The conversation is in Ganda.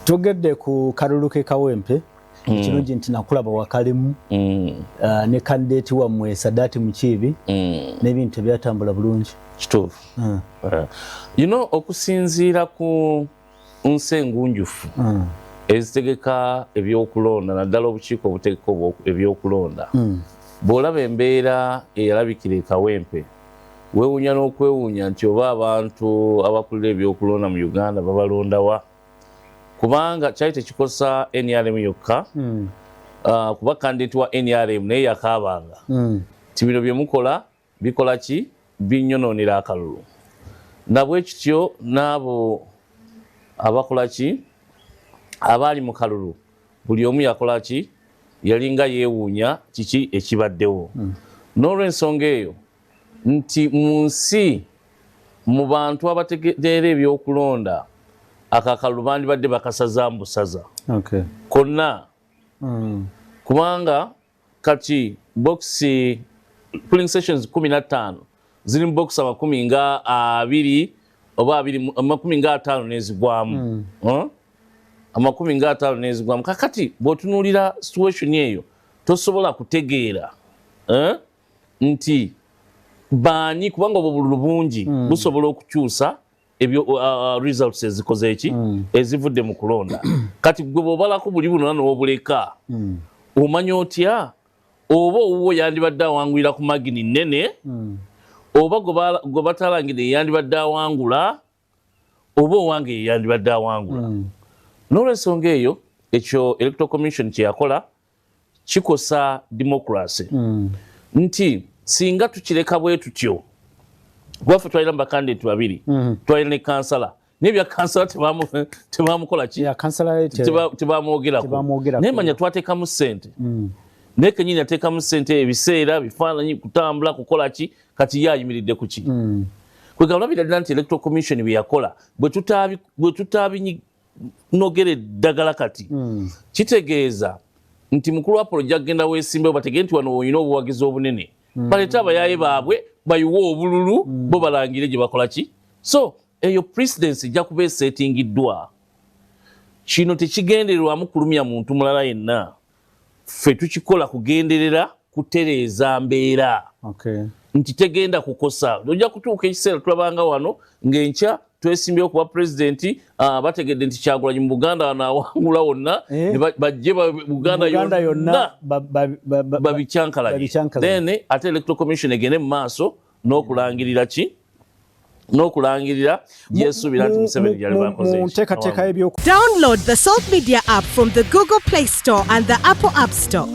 Twogedde ku kalulu ke Kawempe. Ekirungi nti nakulaba wakalimu ne candidate wammwe Sadati Mukiibi n'ebintu ebyatambula bulungi. Kituufu. Okusinziira ku nsi engunjufu ezitegeka ebyokulonda, naddala obukiiko obutegeka ebyokulonda, bw'olaba embeera eyalabikira e Kawempe, weewuunya n'okwewuunya nti oba abantu abakulira ebyokulonda mu Uganda babalondawa, kubanga kyali tekikosa NRM yokka, kuba candidate wa NRM naye yakaabanga nti bino bye mukola bikola ki, binnyonoonera akalulu. Nabwe kityo n'abo abakola ki, abaali mu kalulu, buli omu yakola ki, yalinga yeewuunya kiki ekibaddewo. N'olwensonga eyo nti mu nsi, mu bantu abategeera ebyokulonda, akakalulu bandibadde bakasazaamu busaza konna, kubanga kati box polling stations 15 ziri mu box 20 oba 50 n'ezigwamu. Huh? 50 n'ezigwamu. Kakati bw'otunuulira situation eyo, tosobola kutegeera, eh, nti baani, kubanga obwo bululu bungi busobola okukyusa ebyo results ezikoze eki, ezivudde mu kulonda. Kati gwe bw'obalako buli buno n'obuleka, omanya otya oba owuwo yandibadde awangulira ku margin nnene, oba gwe batalangire yandibadde awangula, oba owange ye yandibadde awangula? N'olwensonga eyo, ekyo Electoral Commission kye yakola kikosa democracy, nti singa tukireka bwe tutyo, gwaffe twalina mu bakandidate babiri, twalina ne kansala, naye bya kansala tebamukola ki? Ya kansala. Tebamwogerako. Tebamwogerako. Naye manya twateekamu ssente, naye kenyini yateekamu ssente, ebiseera, bifaananyi, kutambula, kukola ki. Kati ye ayimiridde ku ki? Kwegamba ddala nti Electoral Commission bye yakola, bwe tutabinogera eddagala kati, kitegeeza nti mukulu wa polo agenda weesimbewo, bategere nti wano olina obuwagizi obunene, baleete abayaaye baabwe bayiwe obululu, bo balangire gye bakola ki. So eyo precedence ejja kuba esetingiddwa. Kino tekigendererwamu kulumya muntu mulala yenna, ffe tukikola kugenderera kutereeza mbeera nti tegenda kukosa. Ojja kutuuka ekiseera tulabanga wano ng'enkya twesimbyewo kuba pulezidenti, bategedde nti Kyagulanyi mu Buganda wano awangula wonna, ne bajje Buganda Buganda yonna yonna babikyankalanye. Babikyankalanye. Then ate Electoral Commission egende mu maaso n'okulangirira ki, n'okulangirira yesuubira nti Museveni yali bakoze mu eki. nteekateeka y'ebyoku Download the Salt Media app from the Google Play Store and the Apple App Store.